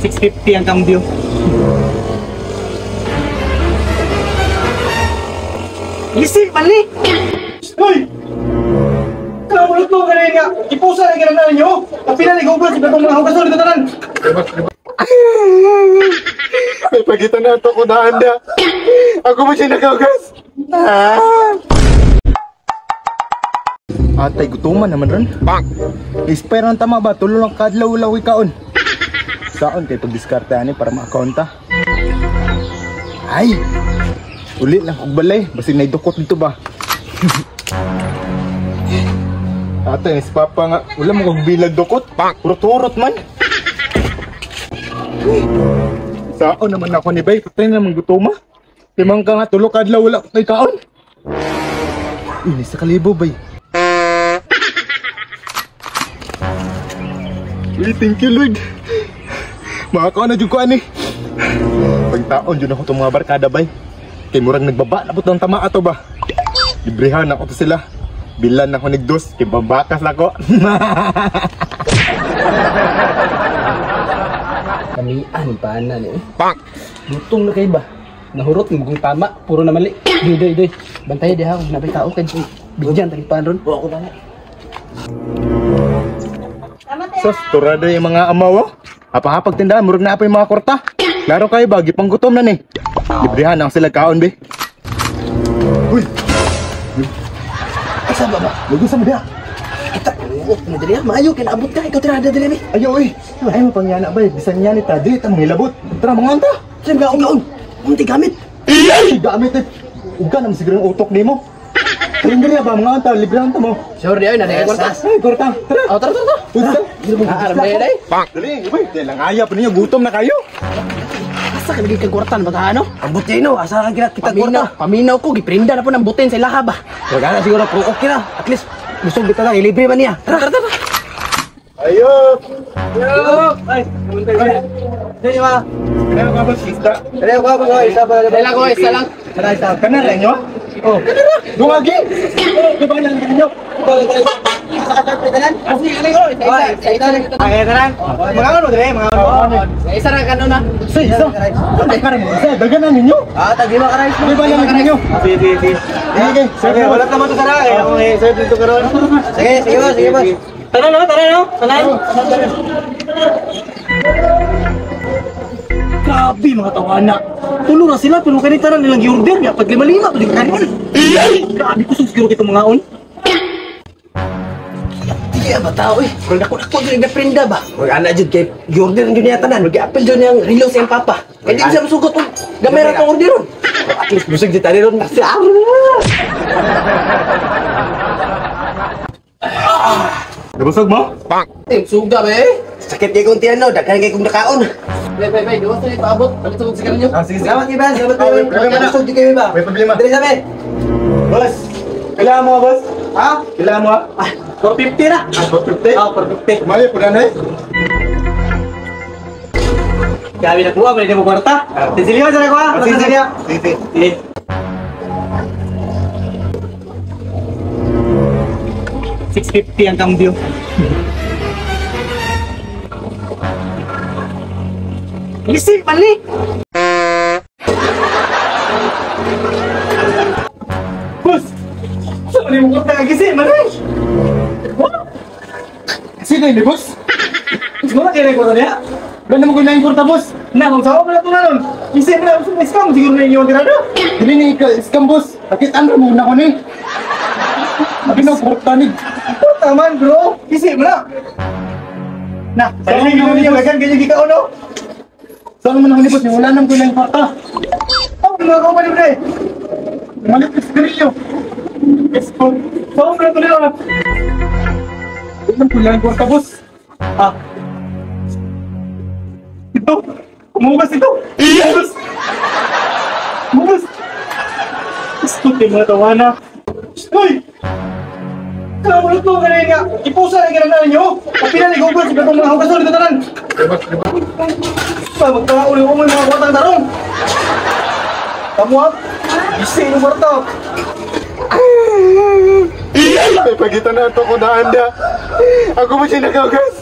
650 ang cambio. Isi, mali! Uy! Kamulot mo kanina nga! Ipusa na ganun ninyo! Kapila ni Google sa batong mga hugason dito tanan! May pagitan na ito ko na handa. Ako ba siya naghugas? Atay, gutuman naman ron. Expire ng tama ba? Tulo lang kadlaw ulaw ikaon. Saon kay pagdiskarte ani para ma-account ta. Ay! Uli lang kog balay. Basig naidukot dito ba? Atay, si Papa nga. Wala mo kog bilag dukot. Hurot-hurot man. Saon naman ako ni Bay. Patay naman gutuma. Timang ka nga tulo kadlaw wala kay kaon. Ini sa kalibo bay. Uy, thank you Lord. Makakaon na dyan ko ani. Pagtaon dyan ako itong mga barkada bay. Kay murag nagbaba na po itong tama ato ba. Librehan ako to sila. Bilan ako nigdos. Kay babakas ako. Kamian pa na ni. Lutong na kayo ba? Nahurot ng mugong tama. Puro na mali. Doy, doy, doy. Bantay diha kung nabay tao. Kaya bigyan talipan ron. O ako ba na. Sos, turado yung mga amaw. Apahapag tindahan, murag na pa yung mga korta. Klaro kayo ba, gipanggutom na ni. Librehan ang sila kaon, be. Uy! Asa ba ba? Lugo sa mo diha. Kita, na dili maayo kay naabot ka, ikaw tirada dili mi. Ayo oy. Ay mo pangyana bay, bisan niya ni ta dili ta mangilabot. Tara mangon ta. Sige gaon gaon. Unti gamit. Ay, gamit eh. Uga naman siguro yung utok nimo. Kaling dili ba mga anta, librehan ta mo. Sure di ay na korta. Ay, korta. Tara. Oh, tara tara tara. Ah, aram dili. Dali, ibay, lang aya pa ninyo, gutom na kayo. Asa ka naging kagkwartan ba ano? Ang buti no, asa ka kita kwarta. Paminaw ko, giprinda na po ng butin sa ilaha ba. Wala na siguro, pero okay na. At least, busog bitaw lang, ilibre man niya. Tara, tara, tara. Ayok! Ayok! Ay, naman tayo. Dali ba? Kaya ko boss, isda. Kaya ko boss, isa pa. Dali ko, isa lang. Tara, isa. Kana rin nyo? Oh. Dungagi! Di ba lang ninyo? Isa ra kanon na. Isa, isa. Isa, daganan ninyo. Ah, tag-lima ka rice. Di ba lang ninyo? Sige, sige, sige. Sige, sige. Wala naman to sara. Kaya akong i-serve dito karon. Sige, sige boss, sige boss. Tara no, tara no. Tanan. Grabe mga tawana. Tulo na sila pero kani tanan nilang gi-order niya pag lima-lima pa di kanon. Grabe kusog siguro kitong mga on. Di ba tao eh. Kung dako diri na prenda ba. Wag ana jud kay gi-order jud niya tanan, mag-apel jud niyang relo sa iyang papa. Kay di siya masugot og gamay ra tong orderon. At least busog jud tani ron kasi araw. Nabusog mo? Eh, suga ba eh? Sakit kay kong tiyan no, daghan kay kong nakaon. Bay, bay, bay, duwas na ipaabot. Palit sa sigarilyo. Ah, sige, sige. Salamat kay ba, salamat kayo. Problema na. Busog jud kayo ba? May problema. Dili sabi. Boss, kailangan mo boss? Ha? Kailangan mo? Ah, 450 na. Ah, 450? Ah, 450. Mali po na eh. Grabe na kuha, mali na mo kwarta. Cecilio, sana kuha. Sige, sige. Sige, sige. 650 ang cambio. Isi, mali! Boss! Saan mo kwarta nga gisi, mali? Sino yun, boss? Wala kayo na yung kwarta niya? Wala naman ko na yung kwarta, boss. Na, kung saan mo na ito na nun? Isi mo na, scam, siguro na yung tirado. Dili ni scam, boss. Nakit-an mo na ko ni. Sabi na, kwarta ni. Kwarta man, bro. Isi mo na. Na, saan mo na niya, ganyan gikaon, no? Saan mo na ko ni, boss? Wala naman ko na yung kwarta. Oh, mga kaupan ni, pre. Malit na sigarilyo. Yes, po. Saan mo na ito na? Wala naman ko na yung kwarta, boss. Ah. Ito. Kumugas ito. Kumugas. Kumugas. Gusto tayo mga tawana. Uy! Kamulot mo kanina nga. Ipusa na ganun na ninyo. Kapila ni Google sa batong mga hugason dito tanan. Pa, magkakauli ko mo yung mga kwartang tarong. Kamuha. Isi yung kwarta. May pagitan na ito ko na handa. Ako ba siya naghugas?